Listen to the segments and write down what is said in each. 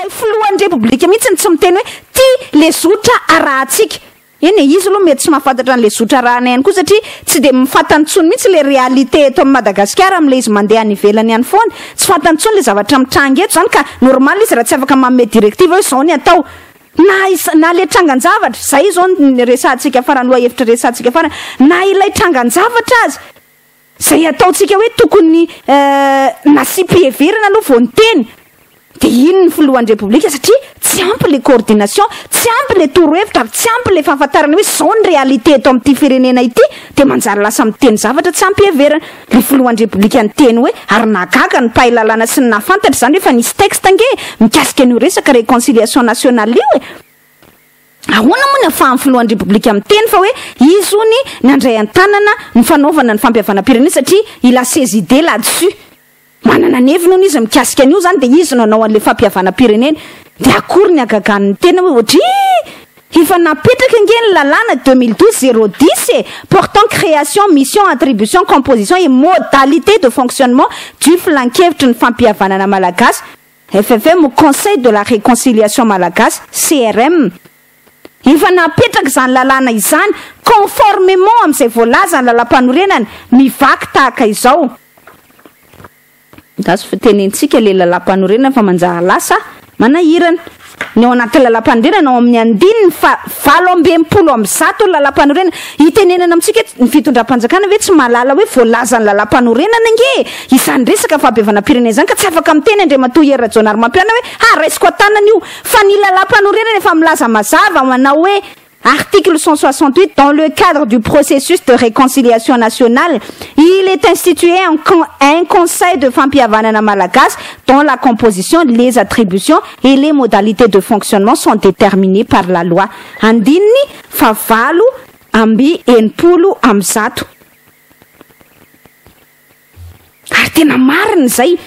Ilay filohan'ny Repoblika mihitsy no tsy miteny hoe ty le zotra arahantsika. Eny e, izy aloha mety tsy mahafantatra an'ilay zotra arahana ihany koa satria tsy dia fantany intsony mihitsy ilay réalité eto amin'i Madagasikara amin'ilay izy mandeha any ivelany any foana. Tsy fantany intsony ilay zavatra mitranga eto izany ka normal izy raha tsy afaka manome directive hoe izao ny atao. Na na ilay trangan-javatra, izay izao ny resahantsika farany, lohahevitra resahantsika farany, na ilay trangan-javatra aza, Izay ataontsika hoe tokony nasiam-piheverana aloha vao niteny dia iny ny filohan'ny Repoblika satria tsy ampy ilay coordination, tsy ampy ilay torohevitra ary tsy ampy ilay fahafantarana hoe izao ny réalité eto amin'ity firenena ity dia manjary lasa miteny zavatra tsy ampiheverana. Ilay filohan'ny Repoblika niteny hoe ary nahagaga ny mpahay lalàna sy ny nahafantatra izany hoe efa nisy texte ange mikasika an'io resaka réconciliation nationale io e! Ahoana moa ny afahan'ny filohan'ny Repoblika miteny fa hoe izy hono nandray an-tanana ny fanaovana ny fampihavanam-pirenena satria il a ses idées là-dessus. Manana ny heviny hono izy mikasika an'io izany dia izy no hanao an'ilay fampihavanam-pirenena. Dia akory ny hagagan'ny tena hoe ohatry efa napetraka ange ny lalàna 2012 010 e, portant création, mission, attribution, composition et modalités de fonctionnement du filankevitry ny fampihavanana malagasy FFM, Conseil de la Réconciliation Malagasy, CRM. Efa napetraka izany lalàna izany conformément amin'izay voalazan'ny lalàmpanorenana, mivaky tahaka izao. Andraso fa tenentsika ilay lalàmpanorenana fa manjary lasa manahirana. Ny ao anatin'ny lalàmpanorenana ao amin'ny andininy faha 168 ny lalàmpanorenana. Itenenana amintsika hoe ny fitondram-panjakana ve tsy mahalala hoe voalazan'ny lalàmpanorenana ange e! Izany resaka fahabevanam-pirenena izany ka tsy afaka miteny Andriamatoa Hery Rajaonarimampianina hoe ha raisiko an-tanana io fa ny lalàmpanorenana efa milaza mazava manao hoe Article 168, dans le cadre du processus de réconciliation nationale, il est institué un, un conseil de fampihavanana malagasy dont la composition, les attributions et les modalités de fonctionnement sont déterminées par la loi. Andininy faha 168. Ary tena marina izay.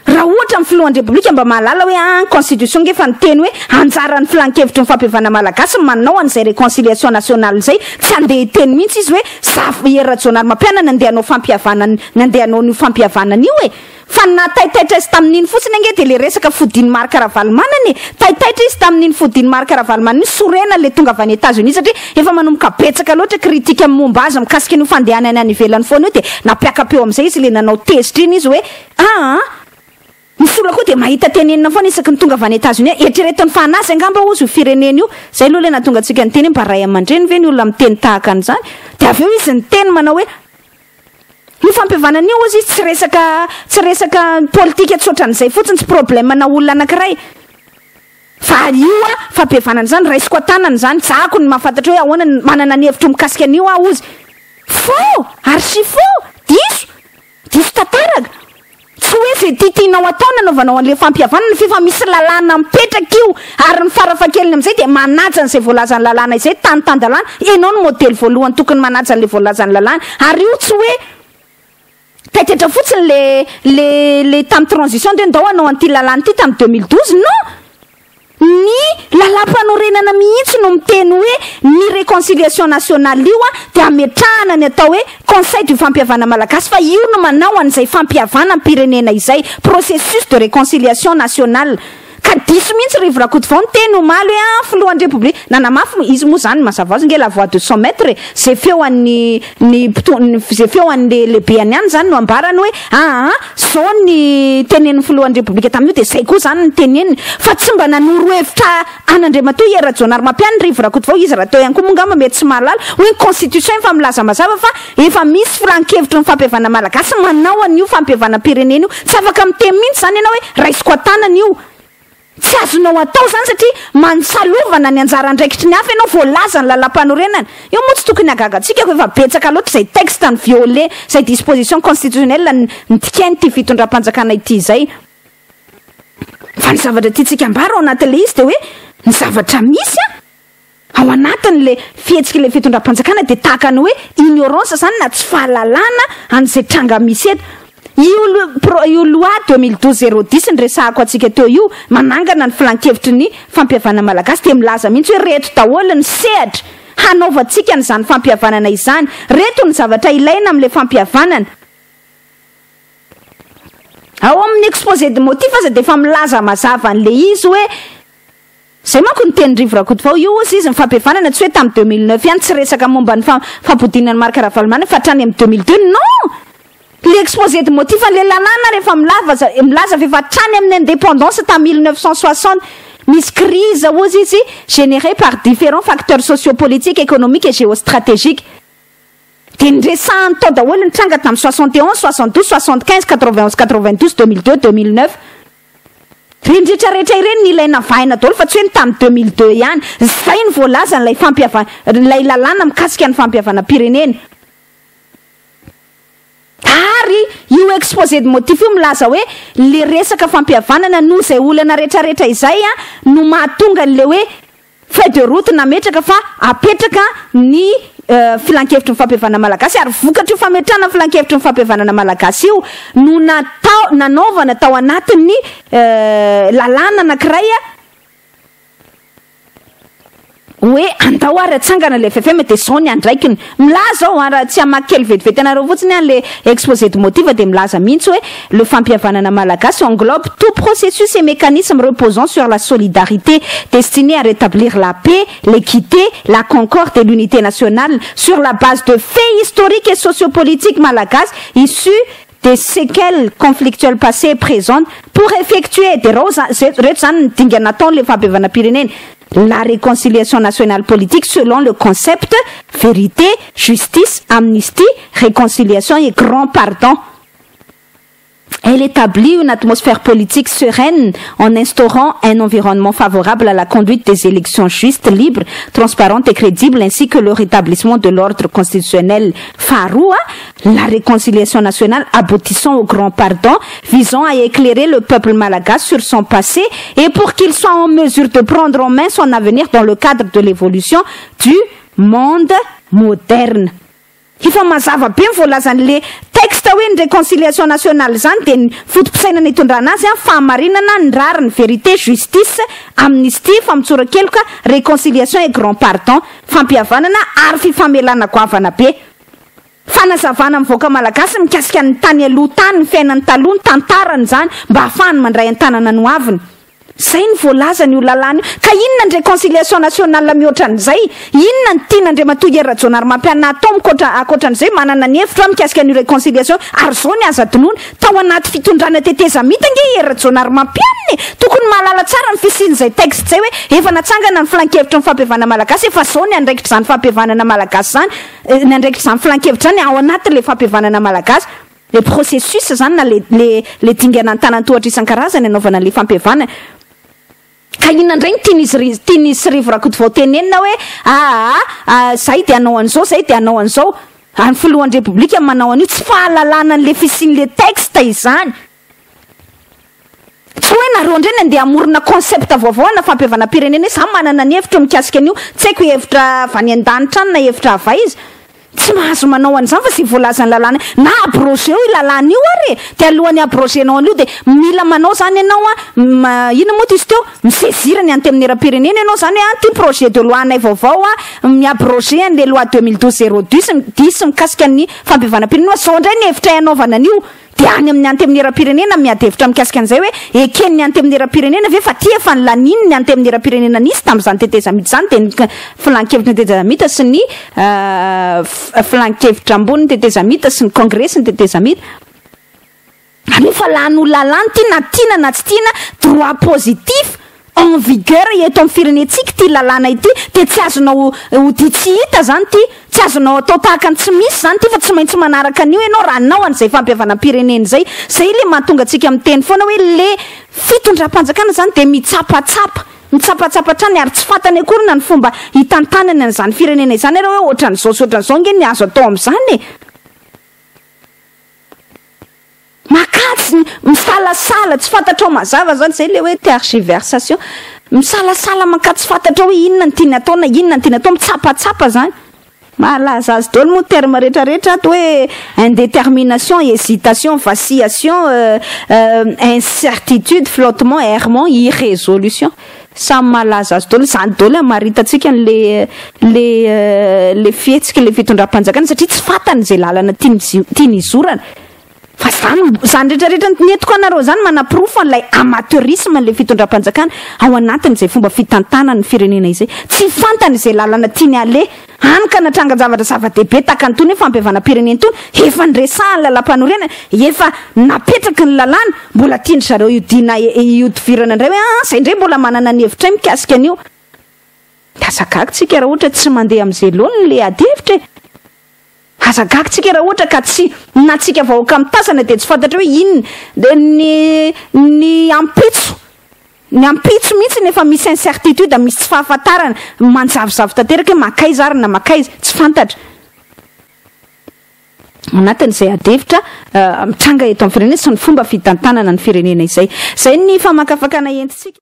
Raha ohatra ny filohan'ny Repoblika mba mahalala hoe aa ny constitution nge efa niteny hoe anjaran'ny filan-kevitry ny fampihavana malagasy ny manao an'izay réconciliation nationale izay, tsy handeha hiteny mihitsy izy hoe za Hery Rajaonarimampianina nandeha hanao fampihavanana nandeha hanao an'io fampihavanana io e! Fa ny nahataitaitra azy tamin'iny fotsiny ange dia le resaka fodian'i Marc Ravalomanana e! Taitaitra izy tamin'iny fodian'i Marc Ravalomanana iny, sorena le tonga avy any Etats Unis satria efa manomboka betsaka loatra critique momba azy mikasika an'io fandehanany any ivelany foana io dia nampiaka-peo amin'izay izy le nanao tezitra iny izy hoe aa ny sola koa dia mahita tenenina foana isaky ny tonga avy any Etats Unis, eritrereto ny fanazy angamba hozy io firenena io, zay aloha le nahatonga antsika niteny hoe mba ray aman-dreny ve ny olona miteny tahaka an'izany? Dia avy eo izy niteny manao hoe Io fampihavanana io hozy izy tsy resaka tsy resaka politika tsy ohatran'izay fotsiny, tsy problème na olona anankiray fa io a fampihavanana izany raisiko an-tanana izany, zahako ny mahafantatra hoe ahoana ny manana ny hevitro mikasika an'io aho hozy. Faux! Archi faux! Diso! Diso tantaraka! Tsy hoe izay tiatianao atao no anaovanao an'ilay fampihavanana fa efa misy lalàna mipetraka io ary ny farafahakeliny amin'izay dia manaja an'izay voalazan'ny lalàna izay tany tan-dalàna, ianao no modely voalohany tokony manaja an'ilay voalazan'ny lalàna ary io tsy hoe taitaitra fotsiny le le le tamin'ny transition dia ndao hanao an'ity lalàna ity tamin'ny 2012 non! Ny lalàmpanorenana mihitsy no miteny hoe ny réconciliation nationale io dia ametrahana ny atao hoe conseil du fampihavana malagasy fa io no manao an'izay fampihavanam-pirenena izay, processus de réconciliation nationale. Ka diso mihitsy Rivo Rakotovao niteny omaly hoe ah filohan'ny Repoblika, nanamafy moa izy moa izany mazava ho azy ange la voix de son maître e, izay feo an'ny ny mpitondra, izay feo an'ny lehibeny ihany izany no ambarany hoe aa Zao ny tenenin'ny filohan'ny Repoblika tamin'io dia zay koa zany ny teneniny fa tsy mba nanoro hevitra an'Andriamatoa Hery Rajaonarimampianina Rivo Rakotovao izy rahateo ihany koa moa ngamba mety tsy mahalala hoe ny constitution efa milaza mazava fa efa misy filan-kevitry ny fampihavanana malagasy manao an'io fampihavanam-pirenena io tsy afaka miteny mihitsy zany ianao hoe raisiko an-tanana io Tsy azonao atao izany satria mansalovana ny anjara andraikitry ny hafa ianao, voalaza ny lalàmpanorenana. Io moa tsy tokony hahagaga antsika fa efa betsaka loatra izay texte ni-violer izay disposition constitutionnelle nodikain'ity fitondram-panjakana ity izay. Fa ny zavatra tiantsika ambara ao anatin'ilay izy dia hoe ny zavatra misy an! Ao anatin'ilay fihetsik'ilay fitondram-panjakana dia tahaka ny hoe ignorance izany na tsy fahalalana an'izay tranga misy eto. Io pro, io loi 2012 010 niresahako antsika teo io, manangana ny filankevitry ny fampihavanana malagasy dia milaza mihitsy hoe reto daholo ny sehatra hanaovantsika an'izany fampihavanana izany, reto ny zavatra ilaina amin'ilay fampihavanana. Ao amin'ny exposé de motif aza dia efa milaza mazava an'le izy hoe zay manko ny teny Rivo Rakotovao io ozy izy, ny fampihavanana tsy hoe tamin'ny 2009 ihany, tsy resaka momba ny fampodinana ny Marc Ravalomanana fa hatrany amin'ny 2002. Non, le exposé de motif an'le lalàna rehefa milaza fa efa hatrany amin'ny indépendance tamin'ny 1960 misy crise ozy izy, générée par différents facteurs sociopolitiques, économiques et géostratégiques. De nyresahany tao daholo ny tranga tamin'ny 61, 62, 75, 91, 92, 2002, 2009. Rindritra rehetra ireny ny ilaina vahina daholo fa tsy hoe ny tamin'ny 2002 ihany. Zay ny voalaza n'ilay fampiava ilay lalàna mikasika ny fampihavanam-pirenena. Ary io exposé de motif io milaza hoe le resaka fampihavanana no zay olana rehetrarehetra izay a no mahatonga n'le hoe feuille de route nametraka fa apetraka ny filankevitry ny fampihavanana malagasy. Ary vokatra io fametrahana filankevitry ny fampihavanana malagasy io no natao nanaovana tao anatin'ny lalàna anankiray a hoe andao ary atsangana le FFM, de zao ny andraikiny. Milaza ao, raha tsy hamaky kely vetivety anareo fotsiny a le exposé de motif, de milaza mihitsy hoe le fampihavanana malagasy englobe tout processus et mécanisme reposant sur la solidarité, destiné à rétablir la paix, l'équité, la concorde et l'unité nationale sur la base de faits historiques et sociopolitiques malagasy issus des séquelles conflictuelles passées et présentes, pour effectuer de reo reto zany ny dingana atao le fampihavanam-pirenena, la réconciliation nationale politique selon le concept vérité, justice, amnistie, réconciliation et grand pardon. Elle établit une atmosphère politique sereine en instaurant un environnement favorable à la conduite des élections justes, libres, transparentes et crédibles, ainsi que le rétablissement de l'ordre constitutionnel. Faharoa, la réconciliation nationale aboutissant au grand pardon, visant à éclairer le peuple malagasy sur son passé et pour qu'il soit en mesure de prendre en main son avenir dans le cadre de l'évolution du monde moderne. Efa mazava be ny voalazan'le texte hoe ny réconciliation nationale zany de ny fotom-pisainana hitondrana azy a fahamarinana, ny rariny, vérité, justice, amnistie, famotsoran-keloka, réconciliation et grand pardon, fampihavanana ary fifamelana goavana be, fanazavana mivoaka malagasy mikasika ny tany aloha tany, ny fiainany taloha, ny tantarany zany, mba hahafahany mandray an-tanana no aviny. Zay ny voalazany io lalàna io. Ka inona ny réconciliation nationale mihoatra an'izay? Inona ny tian'Andriamatoa Hery Rajaonarimampianina atao mikoatra ankoatran'izay? Manana ny hevitra mikasika an'io réconciliation. Ary zao ny aza adinoana, tao anaty fitondrana tetezamita nge Hery Rajaonarimampianina e, tokony mahalala tsara ny fisian'izay texte zay hoe efa natsangana ny filankevitra ny fampihavanana malagasy, efa zao ny andraikitra zany fampihavanana malagasy zany, ny andraikitra zany filankevitra zany ao anatin'le fampihavanana malagasy, le processus zany na le dingana an-tanan-tohatra isan-karazany anaovana le fampihavanana. Ka inona indray ny tian'izy ry tian'izy Rivo Rakotovao tenenina hoe aa zay de hanao an'izao, zay de hanao an'izao, any filohan'ny repoblika manao an'io? Tsy fahalalana an'le fisian'le texte izany. Tsy hoe nareo indray ny andeha hamorona concept vaovao na fampihavanam-pirenena hoe za manana ny hevitra mikasika an'io, tsy haiko hevitra avy any an-danitra any na hevitra avy aiza. Tsy mahazo manao an'izany fa zay voalazan'ny lalàna na abrogé io lalàna io ary e. De alohan'ny abrogénao an'io de mila manao zany ianao a ina moa ty izy teo, misaisir ny antenimieram-pirenena ianao zany hoe ty projet de loi anay vaovao a miabrogé an'le loi 2012 010 10 mikasika ny fampihavanam-pirenena, zao indray ny hevitra anaovana an'io. De any amin'ny antenimieram-pirenena miady hevitra mikasika an'izay hoe eken'ny antenimieram-pirenena ve, fa ty efa ny laniny ny antenimieram-pirenena nisy tamin'izany tetezamita zany, de ny filankevitra ny tetezamita sy ny filankevitra ambony ny tetezamita sy ny congrès ny tetezamita. Nefa lany ho lalàna ty, na tiana na tsy tiana, droit positif en vigueur eto amin'ny firenentsika ty lalàna ity. De tsy azonao ody tsy hita zany ty, tsy azonao atao tahaka ny tsy misy zany ty, fa tsy maintsy manaraka an'io ianao raha anao an'izay fampihavanam-pirenena zay. Zay le mahatonga antsika miteny foana hoe le fitondram-panjakana zany de mitsapatsapa, mitsapatsapa hatrany, ary tsy fantany akory na ny fomba hitantanany an'izany firenena izany ary hoe ohatran'izao sy ohatran'izao nge ny azo atao amin'izany e. Makatsy misalasala, tsy fantatrao mazava zany. Zay le hoe tergiversation, misalasala maka, tsy fantatrao hoe inona ny tiany atao na inona ny tiany atao, mitsapatsapa zany. Mahalaza azy daholo moa terme rehetrarehetra ato hoe indétermination, hésitation, vacillation, incertitude, flottement, errement, irrésolution. Samy mahalaza azy daholo zany daholo amaritantsika n'le le le fihetsika le fitondram-panjakana, satria tsy fantany zay lalana tiany tiany izorana. Fa zany, zany rehetra rehetra ny entiko anareo zany manaporofo an'ilay amateurisme an'ilay fitondram-panjakana ao anatin'izay fomba fitantanany ny firenena izay. Tsy fantany izay lalana tiany aleha. Hany ka natrangan-javatra zava-dehibe tahaka an'itony hoe fampihavanam-pirenena itony, efa niresahan'ny lalàmpanorenana, efa napetraky ny lalàna, mbola tian-dry zareo hiodiana hiodivirana indray hoe aa izay indray mbola manana ny hevitray mikasika an'io. Aza gaga tsika raha ohatra tsy mandeha amin'izay laoniny ilay adihevitra e! Aza gaga tsika raha ohatra ka tsy na tsika vahoaka mitazana dia tsy fantatra hoe inona ny ny ampitso ny ampitso mihitsy efa misy incertitude misy tsy fahafantarana manjavozavo tanteraka hoe mankaiza ary na mankaiza tsy fantatra anatin'izay adihevitra mitranga eto amin'ny firenena sy ny fomba fitantanana ny firenena izay. Izay ny famakafakana entintsika.